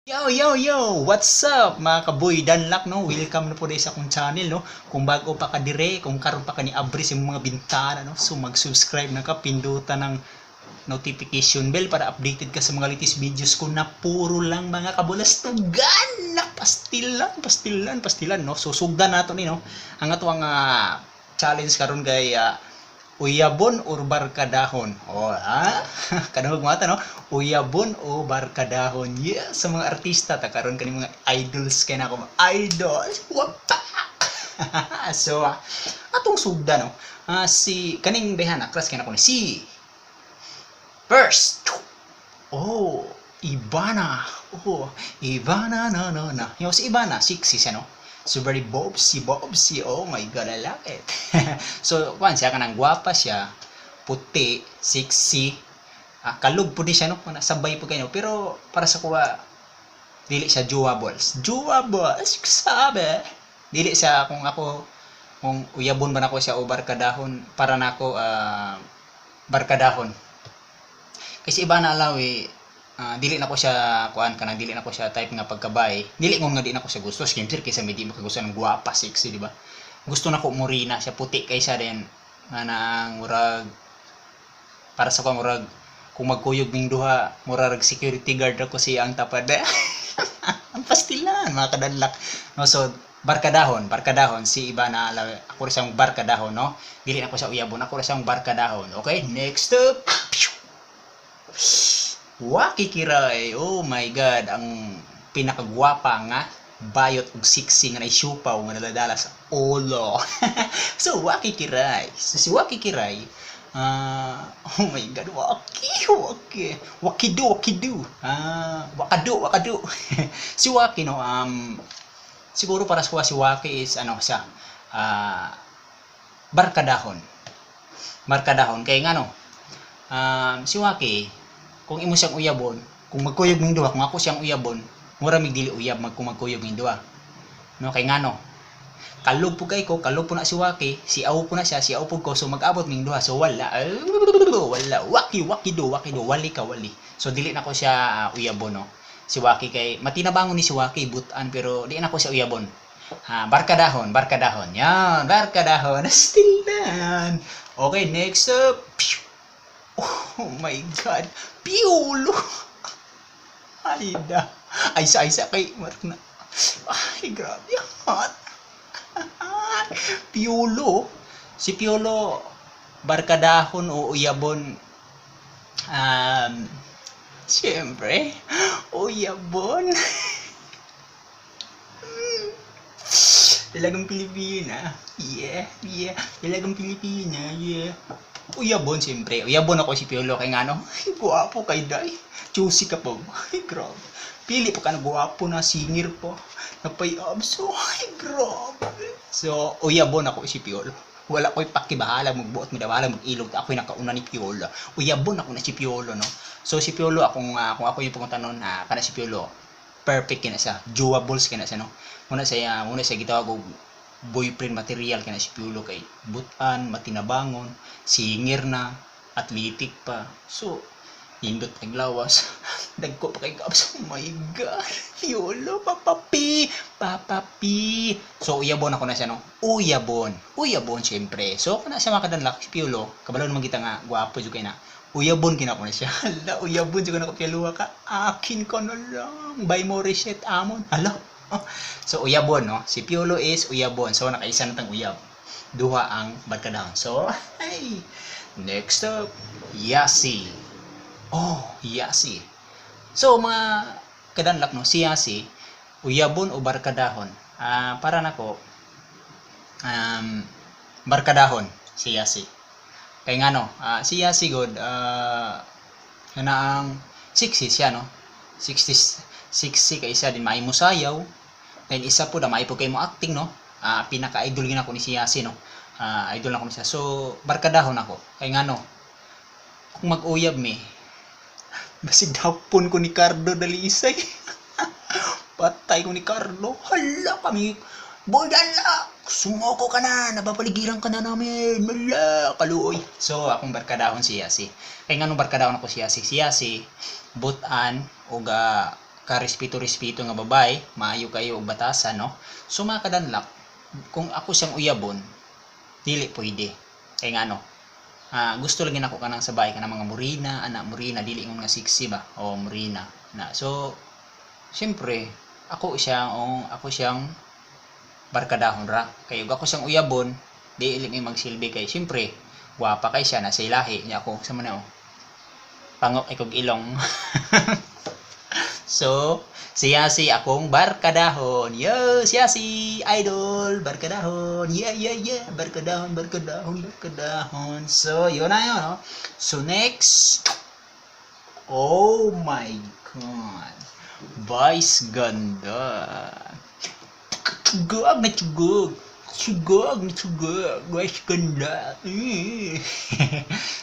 Yo, yo, yo! What's up, mga kaboy Danlak, no? Welcome na po sa akong channel, no? Kung bago pa ka dire, kung karon pa ka ni abri sa imong mga bintana, no? So mag-subscribe na ka, pindutan ng notification bell para updated ka sa mga latest videos ko na puro lang mga kabulastugan na pastilan, pastilan, pastilan, no? So sugdan nato ni, no? Ang ato ang challenge karon kay uyabon or barkadahon. O, ha? Kanang mata, no? Uyabon o barkadahon. Yeah, sa mga artista ta karon kani mga idols kay nako. Idols. Wapa. So, atong sugda, no. Si kaning behana class kay nako ni si first. Oh, Ivana. Oh, Ivana na na na. Yung si Ivana, sexy siya, no? So very bobsy, bobsy. Oh my God, I like it. So, kuan siya, kanang gwapa siya, puti, sexy. Kalug po di siya, no? Sabay po kayo. Pero para sa kuha, dili siya doables. Doables, sabi. Dili siya kung ako, kung uyabon ba nako siya o barkadahon, para nako barkadahon. Kasi iba na alawi, dili na ko siya kuan, kanang dili na ko siya type nga pagkabay. Dili ngon nga di na ko siya gusto. Siyempre kaysa may di makagusto ng gwapa, sexy, di ba? Gusto na ko morena siya, puti kaysa din nga nang murag para sa ko murag kung magkuyog ning duha, murag security guard ako siya ang tapad. Ang pastilan, mga kadanlak, no? So barkadahon, barkadahon si iba na alawi. Ako ra siyang barkadahon, no? Dili na ko siya uyabon, ako ra siyang barkadahon. Okay, next up. Waki Kiray. Oh my God, ang pinakagwapa nga bayot ug sexy nga naisupaw nga naladala sa ulo. So Waki Kiray. So si Waki Kiray, oh my God, Waki, Waki. Wakido, Wakido. Wakado, wakado. Si Waki, no, siguro para sa si Waki is ano siya, barkadahon. Barkadahon kay ngano, si Waki, kung imo siyang uyabon, kung magkuyog ning duha, kung ako siyang uyabon, mura mig dili uyab mag kung magkuyog ning duha. No, kay ngano? Kalug po kay ko, kalug po na si Waki, si aw po na siya, si aw po ko, so mag-abot ning duha, so wala, wala, Waki, Waki do, Waki do, wali ka, wali. So dili na ko siya uyabon, no. Si Waki kay matinabangon ni si Waki butan, pero di na ko siya uyabon. Ha, barkadahon, barkadahon. Yan, barkadahon. Still. Okay, next up. Oh my God. Piolo. Ay, da. Ay, sa, ay, sa, kay Mark na. Ay, grabe. Hot. Piolo. Si Piolo, barkadahon o uyabon? Siyempre, uyabon. Dalagang Pilipina. Yeah. Dalagang Pilipina, yeah. Uyabon, siyempre. Uyabon ako si Piolo kay ngano. Ay, guwapo kay Day. Juicy ka po. Ay, grabe. Pili pa ka na guwapo na singer po. Napay abso. Ay, grabe. So, uyabon ako si Piolo. Wala ko'y pakibahala, magbuot mo, bahala mag-ilog. Ako'y nakauna ni Piolo. Uyabon ako na si Piolo, no? So, si Piolo, akong, kung ako yung pumunta nun, kana si Piolo, perfect kina siya. Doables kina siya, no? Muna siya gitawag og boyfriend material kina si Piolo kay butan, matinabangon, singer na, athletic pa. So, nindot kay lawas. Dagko pa kay abs. Oh my God. Piolo, Papa P. Papa P. So, uyabon ako na siya, no? Uyabon. Uyabon, syempre. So, kana siya makadanlak, si Piolo, kabalo naman kita nga, gwapo jud kay na. Uyabon kina ko na siya. Hala, uyabon jud na ko Piolo ka. Akin ko na lang. Buy mo reset amon. Hala. So, uyabon, no? Si Piolo is uyabon. So, nakaisa na tang uyab. Duha ang barkadahon. So, hey. Next up, Yasi. Oh, Yasi. So, mga kadanlak, no? Si Yasi, uyabon o barkadahon? Para nako, barkadahon si Yasi. Kay ngano, si Yasi god, kana ang 60 siya, no? 60, 60 kay siya din maay mo sayaw. Then isa po na maay po kay mo acting, no? Pinaka-idol gina ko ni si Yasi, no? Idol na ko ni siya. So, barkadahon ako. Kay ngano, kung mag-uyab mi, basig dapon ko ni Cardo Dalisay. Patay ko ni Cardo. Hala kami. Boy, dala! Sumoko ka na! Napapaligiran ka na namin! Hala! Kaluoy! So, akong barkadahon si Yasi. Kay nganong barkadahon ako si Yasi? Si Yasi, butan, o Karespeto-respeto nga babae, maayo kayo og batasan, no? So mga kadanlak, kung ako siyang uyabon, dili pwede. Kay ngano? Gusto lang ako kanang sa bahay kanang mga morena, ana morena dili ingon nga sexy ba? O morena. Na. So siyempre, ako siyang barkadahon ra. Kay ug ako siyang uyabon, dili mi magsilbi kay siyempre, gwapa kay siya, nasa ilahi niya ako sa man oh. Pangok ikog ilong. So, siya si akong barkadahon. Yo, siya si idol, barkadahon. Yeah. Barkadahon, barkadahon, barkadahon. So, yun na yun, no? So, next. Oh my God. Vice Ganda. Tsugag na tsugag. Tsugag na tsugag. Vice Ganda.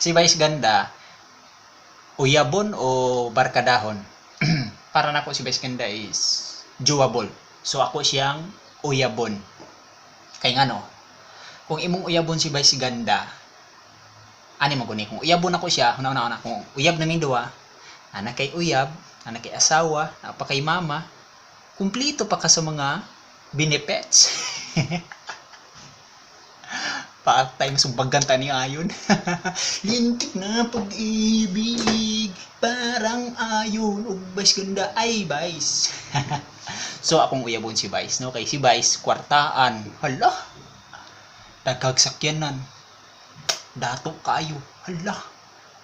Si Vice Ganda, uyabon o barkadahon? Para nako si Vice Ganda is doable. So ako siyang uyabon. Kay ngano, kung imong uyabon si Vice Ganda, ani mo guni, kung uyabon ako siya, una-una kung uyab naming duwa, ana kay uyab, ana kay asawa, ana pa kay mama, kumpleto pa ka sa mga benefits. Part-time sumbagan ta ni ayon. Lintik na pag-ibig, parang ayon ug Vice Ganda ay Vice. So akong uyabon si Vice, no? Kay si Vice kwartaan. Hala. Daghag sakyanan. Dato kaayo. Hala.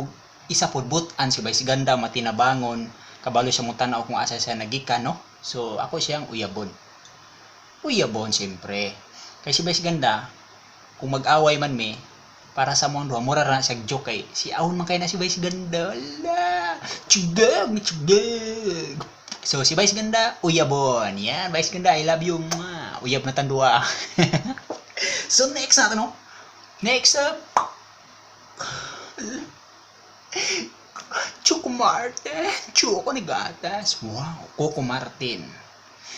Ug isa pod butan si Vice Ganda, matinabangon, kabalo siya mo tan-aw kung asa siya nagikan, no? So ako siyang uyabon. Uyabon siyempre. Kay si Vice Ganda, kung mag-away man mi, para sa mong duha, mura ra siya joke kay si ahon man kay na si Vice Ganda. Ala, tsugag, tsugag. So si Vice Ganda, uyabon. Yan, Vice Ganda, I love you. Mwah. Uyab na tandua. So next natin, no? Next up, Choco Martin. Choco ni gatas. Wow, Coco Martin.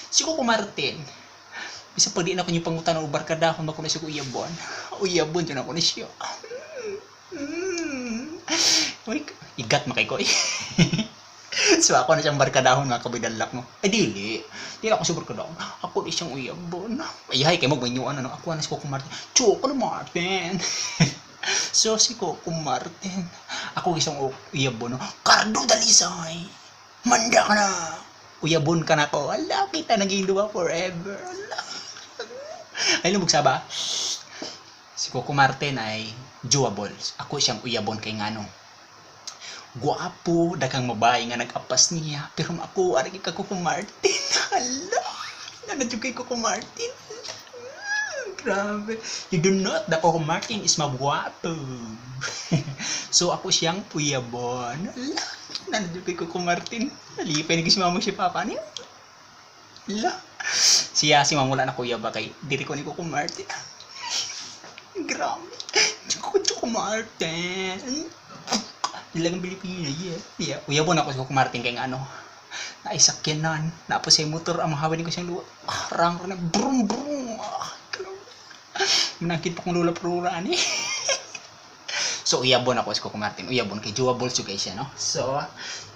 Si Coco Martin, bisa pag di na ko yung pangutan og barkada kung bako na siya ko uyabon. Uyabon dyan ako ni siya. Uy, igat makay ko. So ako na siyang barkadahon mga kabidalak mo. Ay dili. Dili ako sa barkadahon. Ako di siyang uyabon. Ay hay kay mo banyuan ano. Ako na si Coco Martin. Choco ni Martin. So si Coco Martin. Ako isang uyabon. No? Cardo Dalisay. Manda ka na. Uyabon ka na ko. Ala, kita naging duwa forever. Ala. Ay, lumog saba. Si Coco Martin ay doable. Ako siyang uyabon kay ngano. Guwapo, daghang babae nga nag-apas niya. Pero ako, ari kay Coco Martin. Hala. Nanadyo kay Coco Martin. Grabe. You do not, the Coco Martin is magwapo. So ako siyang uyabon. Hala. Nanadyo kay Coco Martin. Alipay ni si mama si papa niya. Hala. Siya si mamula na kuya ba kay diri ko ni Coco Martin. Grabe. Choco Choco Martin. Nilagang Pilipina, yeah. Yeah. Uyabon ako si Coco Martin kay ano. Naisakyanan. Napo sa motor ang mahawa ni ko siyang luwa. Ah, rang na brum brum. Ah, grabe. Manangkit pa kong lula prura ani. So uyabon ako si Coco Martin. Uyabon kay doable jud kay siya, no? So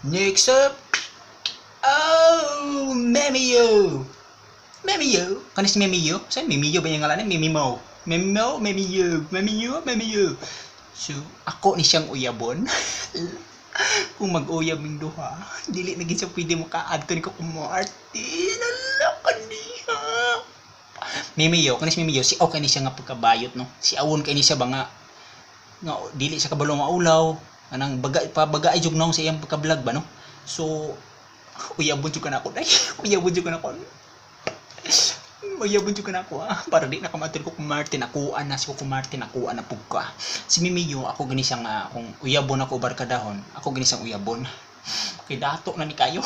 next up, oh, Memiyo. Memiyo. Kani si Memiyo? Sa Memiyo ba yung ngalan? Memimo. Memimo, Memiyo, Memiyo, Memiyo. So, ako ni siyang uyabon. Kung mag-uyab ming duha, dili na gid siya pwede makaadto ni Coco Martin. Ala ka niya. Memiyo, kani si Memiyo, si okay ni siya nga pagkabayot, no? Si awon kay ni siya ba nga nga dili siya kabalo maulaw, anang baga pa baga ay jug naong sa iyang pagka-vlog ba, no? So uyabon jud ka na ako day. Uyabon jud ka na ako. Uyabon jud ka na ako, ah. Para di na ka maadto Coco Martin, akuan na si Coco Martin, akuan na pug ka. Si Mimiyo, ako gani siya nga kung uyabon ako barkadahon, ako gani siyang uyabon. Kay dato na ni kayo.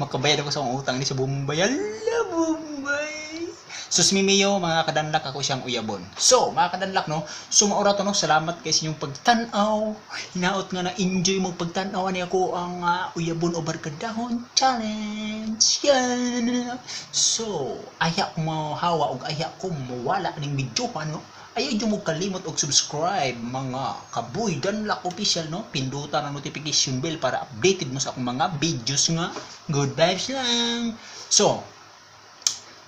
Makabayad ako sa akong utang ni sa Bombay. Ala, Bombay. So si Mimiyo, mga kadanlak, ako siyang uyabon. So, mga kadanlak, no? So, maura to, no? Salamat kay sa inyong pagtan-aw. Hinaot nga na enjoy mo pagtan-aw. Ani ako ang uyabon o barkadahon challenge. Yan. So, aya ko mahawa og aya ko mawala ning video, no? Ayaw jud mo kalimot og subscribe, mga kaboy Danlak Official, no? Pinduta ang notification bell para updated mo sa akong mga videos nga good vibes lang. So,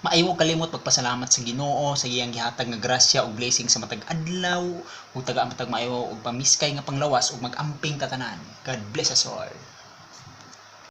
maayo kalimot pagpasalamat sa Ginoo sa iyang gihatag nga grasya ug blessing sa matag adlaw ug tagaan matag maayo ug pamiskay nga panglawas ug mag-amping ta tanan. God bless us all.